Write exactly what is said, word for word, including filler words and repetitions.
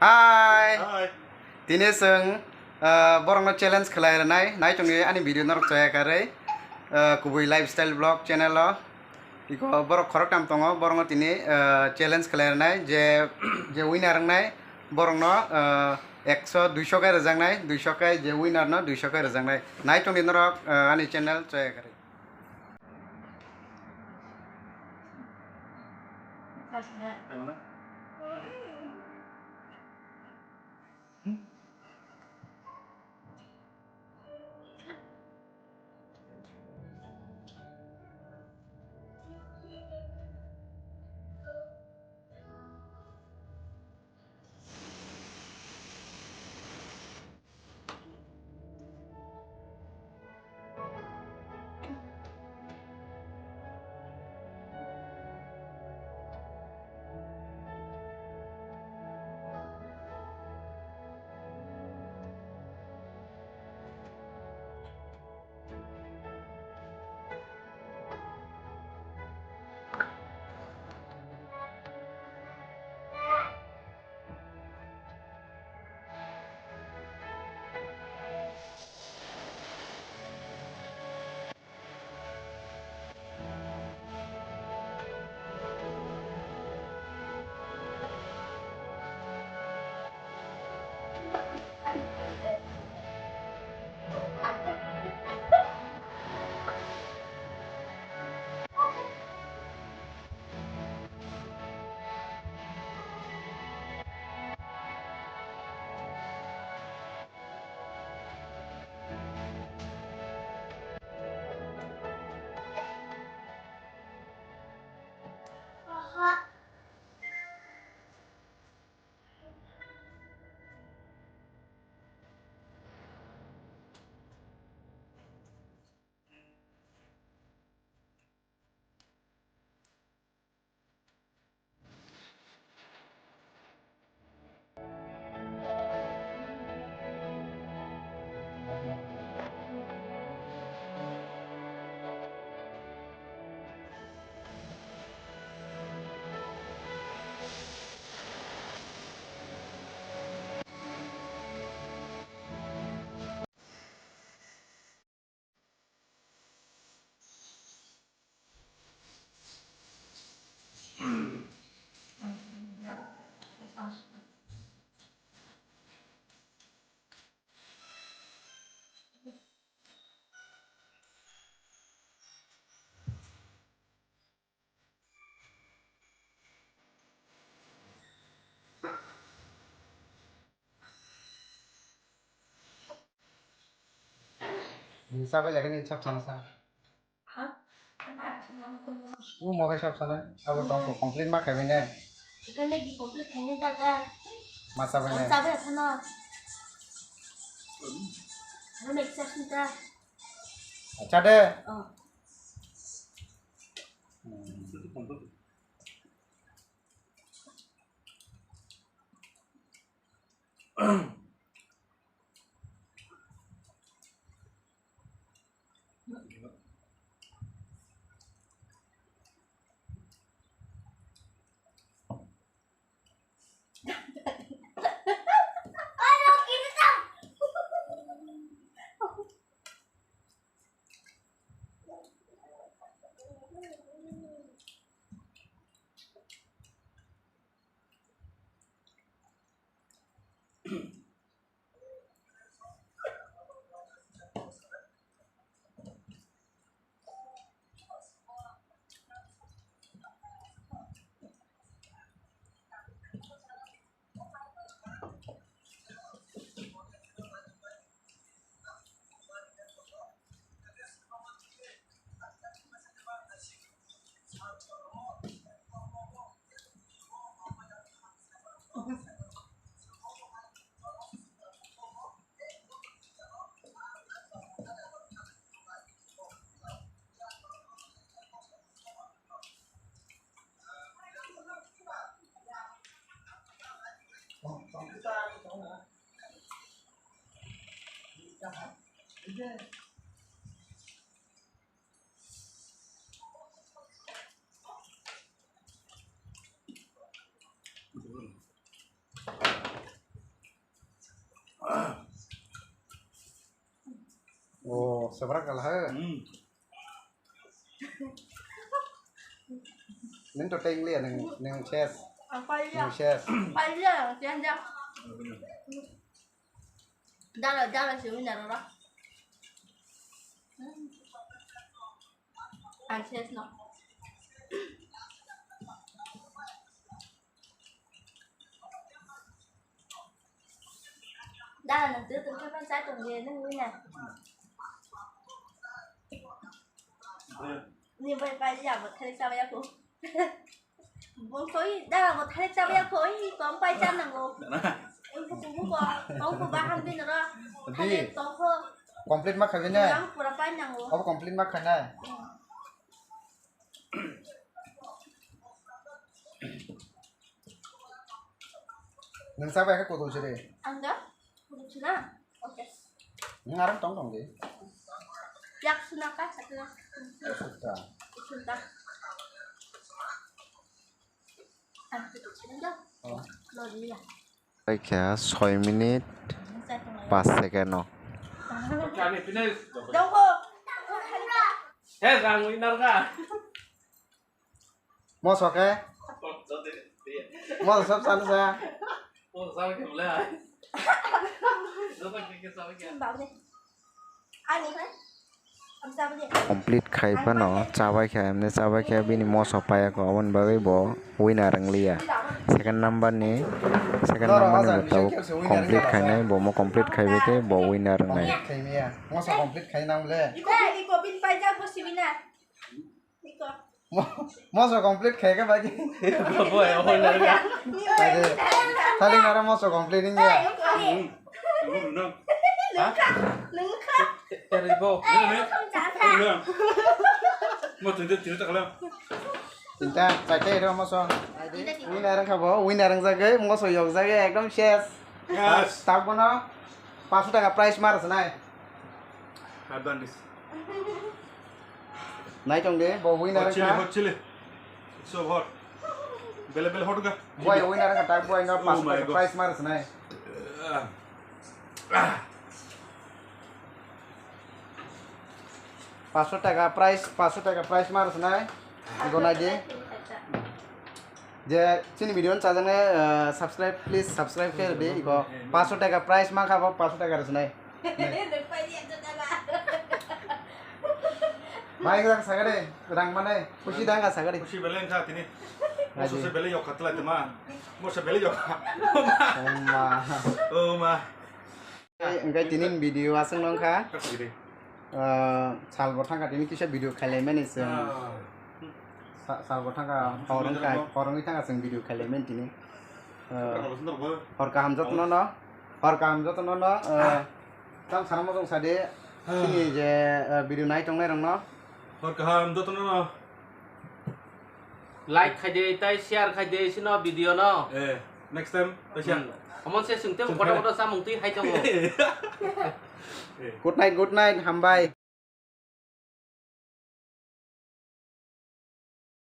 Hi. Hi. Tini chwng, ah, borokno challenge khlai rwnai, nai tongni ani video norok chaya karwi, ah, kubui lifestyle vlog channel o. Iko borok khoroktham tongo, borokno tini, ah, challenge khlai rwnai je, je winner wngnai borokno, ah, ekso, duiso kai rwjaknai, duiso kai je winner no duiso kai rwjaknai. Nai tongni norok, ah, ani channel chaya karwi. Ni sabai lagi ni chap sana sa. Ha? U mo kai chap sana. Abo tong ko complete ma kai bine. Ito lagi complete khaini daga. Ma sabai ne. Sabai khana. Ano next chap sita. Acha de. Oh. Sabrak kalah. Hmm. Neng to teng liya neng, neng ses. Apa iya? Neng ses. Apa iya? Jangan, jangan. Dala, dala sih, ini rara. Ang ses no. Dala nang tu tu kan sai tong ye nang wina. Ni bai bai ya bo thai sa ya ko. Bo koi dala bo thai sa ya ko, i kom pai sa nang go. Ung ko bu ko, ung ko ba ham bin ro. Thai tong ko. Complete ma khabi ne? Yang pura pai nang go. Abo complete ma khabi ne? Nung sa bai ka kutung siri. Ang da? Kutung sina? Oke. Nung arang tong tong di. Yak suna ka satu. Sudah. Sudah. Ang kutung sina da? Oh. Lo dia. Paikha soi minute pas second o. He rang winner ka. Moso khe? Moso sob sanu sa. Moso sa khe bole ai. Joto khe khe sa khe. Complete khai phano chabai kha, emne chabai kha bini moso paiya kho, aboni bagwi bo winner wng liya. Second number ni, second number ni bo tabuk complete khainai, bo mo complete khaibai khe bo winner wngnai. Moso complete khai nang le. Iko, iko, bin paijak bo si winner. Iko. Mo-, moso complete khai ka bagi. Boy, oh, na ka. Ade, thali nara moso complete ni ya. Hey, iko. Hmm. Hmm, no. Ha? Nungkha. Teri bo. Hey, nungkha. Mo tinte tinte takala. Tinta, chaita ero moso. Winner wngkha bo, winner wngjagwi, moso yokjagwi, ekdom ses. Yes. Tak bono paanch sho taka prize mar sanai. Advantage. Nai tong de, bo winner wngkha. Hot chili, hot chili. So hot. Bele bele hot ga. Boy winner wngkha, tak boy no paanch sho taka prize mar sanai. Ah. Ah. Paanch sho taka prize, paanch sho taka prize mar sanai. Igo nai de. Je chini video no chajaknai, ah, subscribe, please subscribe khe di. Igo paanch sho taka prize mankha bo paanch sho taka rwsnai. Mai gra sagade, rang mane, khushi dang sagade. Khushi bele wngkha tini. Moso se bele yok khatla tema. Moso bele yok. Oh ma. Oh ma. Engkai tini video aswk nongkha. Khushi de. Ah, salbo thangkha tini kisa video khailaimani chwng. Ah. Sa-, salbo thangkha, horong khai, horongwi thangkha chwng video khailaimani tini. Ah, hor kaham jotono no, hor kaham jotono no, ah, tam sana mojong sadi, chini je, ah, video nai tongnai rokno. Hor kaham jotono no. Like khai de, tai share khai de, sino video no. Eh, next time, tai share. Hmm. Omo se sungte kotor kotor samung twi hai tongo. Eh. Good night, good night, hambai.